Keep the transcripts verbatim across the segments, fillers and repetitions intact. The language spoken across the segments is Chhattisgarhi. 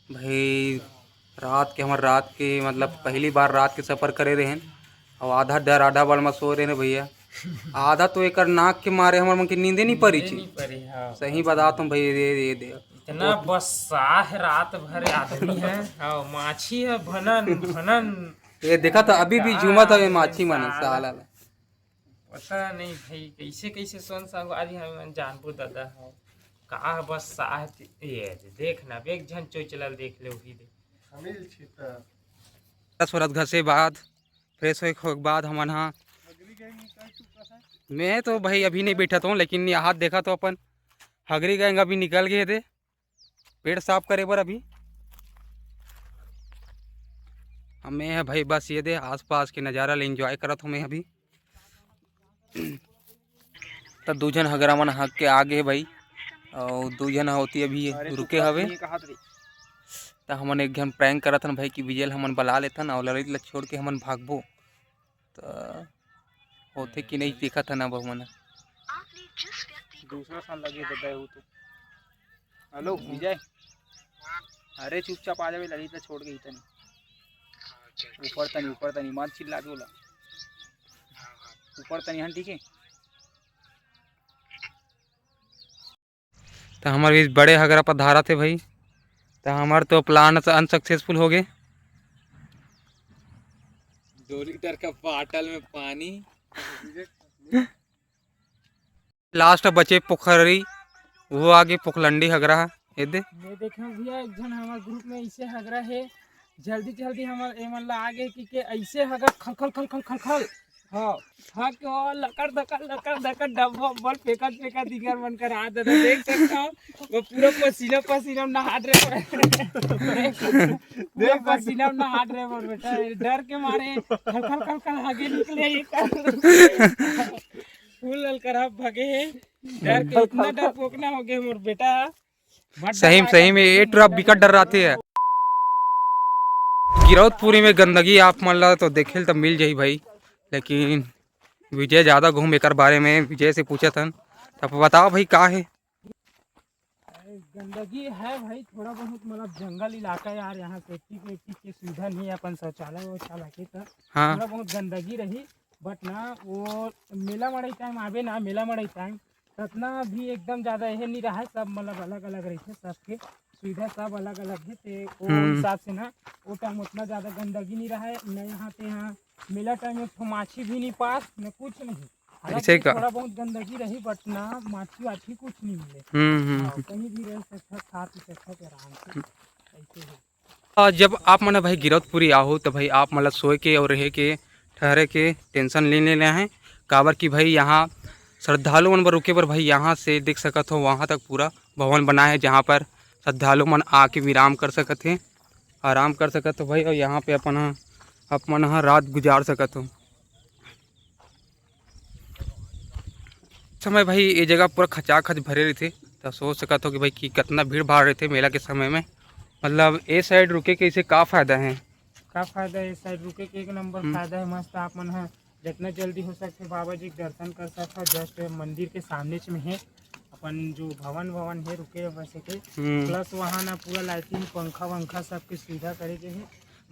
भाई, रात के, हमर रात के, मतलब, पहली बार रात के सफर करे रहेन, अउ आधा डर, आधा बड़ म सो रहे भैया। आधा तो एकर नाक के मारे हमर मन के नींदे नहीं परी नींदे छी। नहीं परी, हाँ। सही बतात हूँ भाई, ये, ये दे। इतना बस्सा है रात भर आदमी है, हाँ, माछी है, भनन, भनन। ये देखा था, अभी भी का झूमत हवे माछी मन, साला। साला ला। पता नहीं भाई, कैसे, कैसे सोन संगवारी हमन जानबो दादा हो। का बस्सा है, ये दे, देख ना, अब एक झन चोचला ल देख ले, वही दे। हमिल छितर। दस वरत घसे बाद, फ्रेश होए के बाद हमन हा, मैं तो भाई अभी नहीं बैठत हूँ, लेकिन यहाँ देखा तो अपन हगरी गैंग अभी निकल गए थे पेड़ साफ करे बर अभी। हमें है भाई, बस ये दे आसपास के नज़ारा ले एंजॉय करत हूँ मैं अभी। त दू झन हगरा मन हग के आ गे भाई, अउ दू झन होती अभी अरे, रुके हवे। त हमन एक झन प्रैंक करत हन भाई कि विजय ल हमन बला लेथन अउ ललित ल छोड़ के हमन भागबो। त होथे कि नहीं, देखत हन अब हमन। दूसरा साल लगे ददा, वो तो। हेलो विजय, अरे चुपचाप आ जावे, ललित ल छोड़ के ही तनी। ऊपर तनी, ऊपर तनी, मत चिल्ला के बोला। ऊपर तनी हन, ठीक है। त हमर भी बड़े हगरा पधारत हे भाई, त हमर तो प्लान अनसक्सेसफुल हो गे। दो लीटर का बाटल में पानी। लास्ट बचे पोखरी, वो आगे पोखलंडी हगरा हे, ये दे। ये देखो भैया, एक झन हमर ग्रुप में इसे हगरा हे, जल्दी जल्दी हमर एमन ला आगे कि के ऐसे हगरा खल खल खल खल खल खल। हाँ, हाँ, के वो लकड़ दकड़, लकड़ दकड़, डब्बा उब्बा फेंकत फेंकत इकर मन कर आ दादा, देख सकता हो, वो पूरा पसीना पसीना में नहात रहे। पूरा पसीना में नहात रहे मोर बेटा, डर के मारे खल खल खल खल हगे निकले ही कर। फूल ललकरा भगे हे, डर के इतना डर पोकना हो गए मोर बेटा। सही में, सही में, ये टूरा बिकट डर रहिथे। गिरौदपुरी में गंदगी आप मन ला तो देखे ल तो मिल जाही भाई, लेकिन विजय ज़्यादा घूम एकर बारे में, विजय से पूछत हन। अब बताओ भाई, का हे? गंदगी है भाई, थोड़ा बहुत, मतलब, जंगल इलाका है यार, यहाँ सेफ्टी वेफ्टी की सुविधा नहीं है, अपन शौचालय वौचालय के तो हाँ। थोड़ा बहुत गंदगी रही, but ना, वो मेला मड़ई टाइम आबे ना, मेला मड़ई टाइम ततना भी एकदम ज़्यादा यह नहीं रहा है, सब मतलब अलग अलग रहिथे, सबके सुविधा सब अलग अलग है, ते वो हम्म। हिसाब से ना वो टाइम उतना ज़्यादा गंदगी नहीं रहा है, न यहाँ पे यहाँ मेला टाइम एक ठो माछी भी नहीं पास, न कुछ नहीं। हालांकि ऐसे का? थोड़ा बहुत गंदगी रही, but ना माछी वाछी कुछ नहीं मिले। हम्म, हम्म, हाँ, हम्म। कहीं भी रह सकता, खा पी सकता आराम से, ऐसे ही। आ, जब आप मन ह भाई गिरौदपुरी आहू, तो भाई आप मन ला सोए के और रहे के, ठहरे के टेंशन ले लेना है, काबर कि भाई यहाँ श्रद्धालु मन बर रुके बर भाई यहाँ से देख सकत हो, वहाँ तक पूरा भवन बना है, जहाँ पर श्रद्धालु मन आके विराम कर सकत हे, आराम कर सकत हो भाई, और यहाँ पे अपन ह, अपन ह रात गुजार सकत हो। समय भाई ये जगह पूरा खचाखच भरे रहिथे, त सोच सकत हो कि भाई कि कितना भीड़ भाड़ रहिथे मेला के समय में। मतलब, ए साइड रुके के इसे का फायदा है? का फायदा है इस साइड रुके के? एक नंबर हम्म। फायदा है, मस्त आप मन ह जितना जल्दी हो सकथे बाबा जी के दर्शन कर सकथव। जस्ट मंदिर के सामने च में है अपन जो भवन, भवन है रुके बसे के। हम्म। प्लस वहाँ ना पूरा लाइटिंग, पंखा वंखा सबके सुविधा करे के है।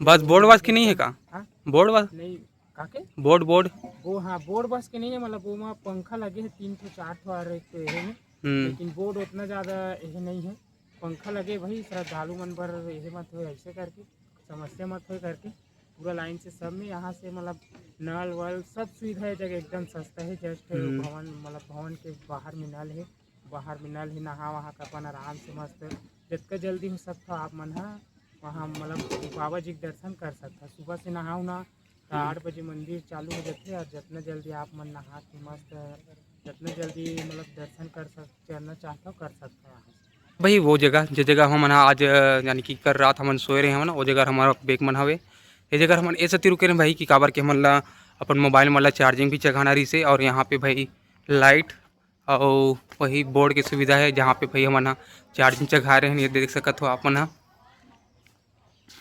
बस बोर्ड बस के नहीं है का? हाँ? बोर्ड बस? नहीं, काके? Board, board? वो हाँ, बोर्ड बस के नहीं है, मतलब वो वहाँ पंखा लगे है तीन ठो चार ठो और एक तो ये है, हम्म। लेकिन बोर्ड उतना ज़्यादा ये नहीं है। पंखा लगे भाई, श्रद्धालु मन बर ये मत हो ऐसे करके, समस्या मत हो करके पूरा लाइन से सब में यहाँ से मतलब नल वल सब सुविधा है जगह एकदम सस्ता है। जस्ट हम्म। भवन मतलब भवन के बाहर में नल है, बाहर में नल है, नहा वहा के अपन आराम से मस्त जतका जल्दी हो सकता आप मन हा वहाँ मतलब बाबा जी के दर्शन कर सकता। सुबह से नहाओ ना तो हम्म। आठ बजे मंदिर चालू हो जाते और जितना जल्दी आप मन नहा के मस्त जितना जल्दी मतलब दर्शन कर सक करना चाहता हो कर सकता है यहाँ से। भाई वो जगह, जे जगह हमन ह आज, अ, यानी कि कल रात हमन सोए रहे हमन, वो जगह हमारा बेक मन हवे। ये जगह हमन ऐसे ती रुके रहे भाई कि काबर के हमन ला अपन मोबाइल मन ला चार्जिंग भी चघाना रहिसे। और यहाँ पे भाई लाइट और वही बोर्ड के सुविधा है, जहाँ पे भाई हमन ह चार्जिंग चघा रहे हैं, ये देख सकत हो आप मन ह।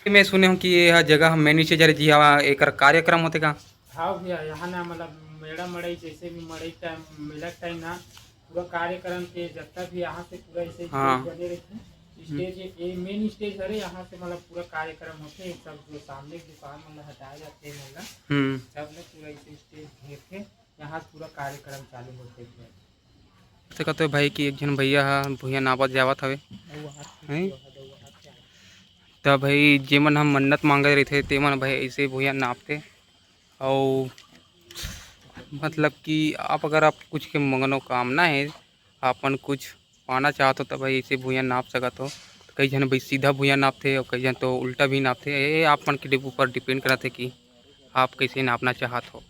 मैं सुने हूँ कि ये ह जगह मेन स्टेज हरे जी, हाँ, एकर कार्यक्रम होथे का? हाँ भैया, यहाँ ना मतलब मेला मड़ई, जैसे भी मड़ई टाइम, मेला टाइम ना पूरा कार्यक्रम के जतका भी यहाँ से पूरा ऐसे हाँ। स्टेज बने रहिथे। स्टेज, ये मेन स्टेज हरे, यहाँ से मतलब पूरा कार्यक्रम होथे। सब जो सामने के दुकान मन ला हटाए जाथे, मन ला हम्म। सब में पूरा ऐसे स्टेज घेरथे, यहाँ से पूरा कार्यक्रम चालू होथे। से कहते भाई कि एक झन भैया ह भुइयां नापत जावत हवे। हैं? त भाई जेमन ह मन्नत मांगे रहिथे, तेमन भाई ऐसे भुइयां नापथे। अउ मतलब कि आप अगर आप कुछ के मनोकामना है, आपन कुछ पाना चाहत हो, त भाई ऐसे भुइयां नाप सकत हो। कई झन भाई सीधा भुइयां नापथे और कई झन तो उल्टा भी नापथे। ये आप मन के डिप-, ऊपर डिपेंड करत है कि आप कैसे नापना चाहत हो।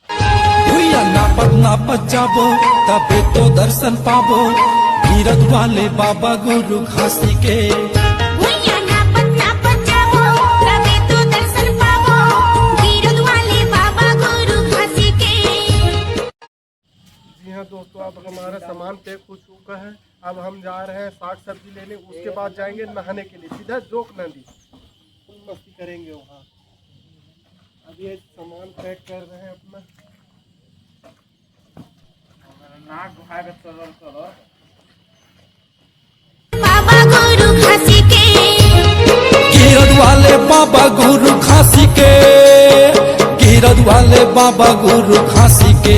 भुइया नापत नापत जाबो, तबे तो दर्शन पाबो। गिरद वाले बाबा गुरु घासी के। भुइया नापत नापत जाबो, तबे तो दर्शन पाबो। गिरद वाले बाबा गुरु घासी के। जी हाँ दोस्तों, अब हमारा सामान पैक हो चुका है। अब हम जा रहे हैं साग सब्जी लेने, उसके बाद जाएंगे नहाने के लिए सीधा जोक नदी, फुल मस्ती करेंगे वहाँ। अभी ये सामान पैक कर रहे हैं अपना। नाक घुमा के चलो, चलो। बाबा गुरु घासी के। गिरद वाले बाबा गुरु घासी के। गिरद वाले बाबा गुरु घासी के।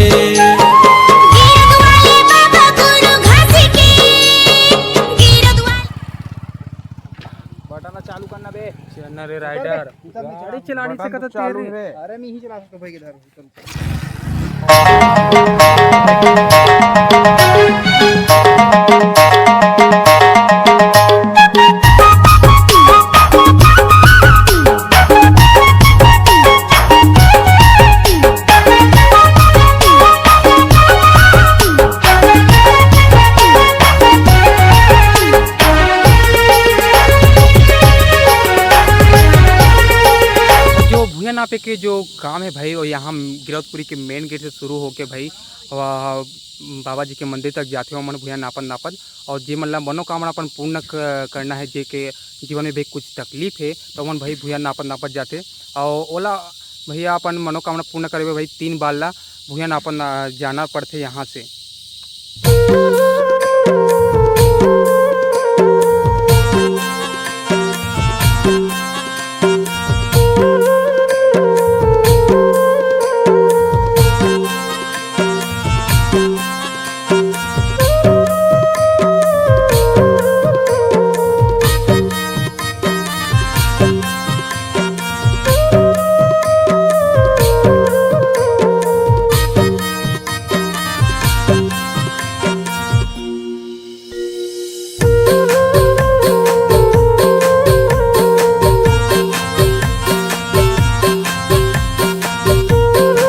गिरद वाले बाबा गुरु घासी के। गिरद वाले बटन चालू करना बे। चलना रे राइडर। गाड़ी चलानी से बटन तो कतक चालू तेरे। रे। अरे मैं ही चला सकता हूँ भाई, इधर। जो भुइयां नापे के जो काम है भाई, वो यहाँ गिरौदपुरी के मेन गेट से शुरू होके भाई, वह बाबा जी के मंदिर तक जाथे, ओमन भुइयां नापत नापत, और जे मन ला मनोकामना अपन पूर्ण क-, करना है, जे के जीवन में भी कुछ तकलीफ है, तो ओमन भाई भुइयां नापत नापत जाथे। और ओला भैया अपन मनोकामना पूर्ण करे बर भाई तीन बार ला भुइयां नापत ना-, जाना पड़थे यहाँ से।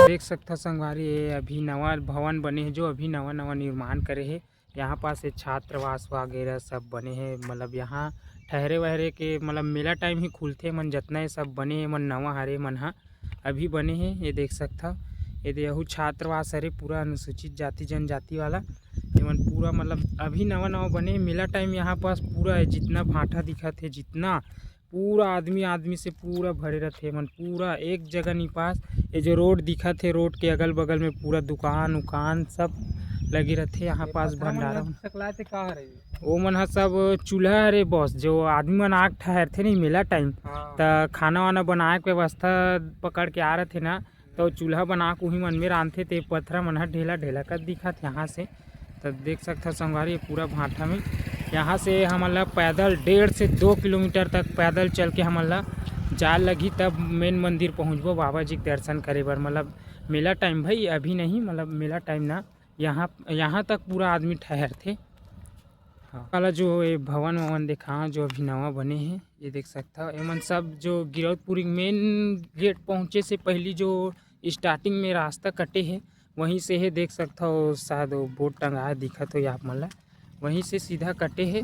देख सकथव संगवारी, ये अभी नवा भवन बने हे, जो अभी नवा नवा निर्माण करे हे। यहाँ पास ये छात्रावास वगैरह सब बने हे, मतलब यहाँ ठहरे वहरे के, मतलब मेला टाइम ही खुलथे। मन जतना ये सब बने हे, मन नवा हरे मन हा अभी बने हे। ये देख सकथव, ये दे यहू छात्रावास हरे, पूरा अनुसूचित जाति जनजाति वाला। ये मन पूरा मतलब अभी नवा नवा बने हे। मेला टाइम यहाँ पास पूरा है, जितना भाठा दिखत हे, जितना पूरा आदमी, आदमी से पूरा भरे रथे। मन पूरा एक जगह नहीं पास। ये जो रोड दिखत हे, रोड के अगल बगल में पूरा दुकान उकान सब लगे रथे। यहाँ ये पास पथरा मन भंडारा ला मन। सकलाए थे का हरे? वो मन ह सब चूल्हा हरे बॉस, जो आदमी मन आग ठहरथे नहीं मेला टाइम, हाँ। त खाना वाना बनाए के व्यवस्था पकड़ के आ रथे ना, तो चूल्हा बना के उही मन में रांधथे, ते पथरा मन ह ढेला ढेला कर दिखत यहाँ से। त देख सकथव संगवारी, ये पूरा भाठा में यहाँ से हमन ला पैदल डेढ़ से दो किलोमीटर तक पैदल चल के हमन ला जाए लगही, तब मेन मंदिर पहुँचबो बाबा जी के दर्शन करे बर। मतलब मेला टाइम भाई, अभी नहीं, मतलब मेला टाइम ना, यहाँ, यहाँ तक पूरा आदमी ठहरथे। हाँ। वाला जो ये भवन ववन देखा, जो अभी नवा बने हे, ये देख सकथव। एमन सब जो गिरौदपुरी मेन गेट पहुँचे से पहली जो स्टार्टिंग में रास्ता कटे हे, वहीं से हे, देख सकथव। शायद वो बोर्ड टंगा हे, दिखत हो आप मन ला, वहीं से सीधा कटे हे।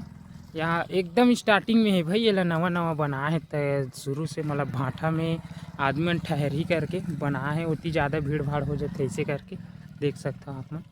यहाँ एकदम स्टार्टिंग में हे भाई, ये ला नवा नवा बना हे, त शुरू से मतलब भाठा में आदमी मन ठहरही करके बनाए हे, ओती ज़्यादा भीड़ भाड़ हो जाथे, ऐसे करके देख सकथव आप मन।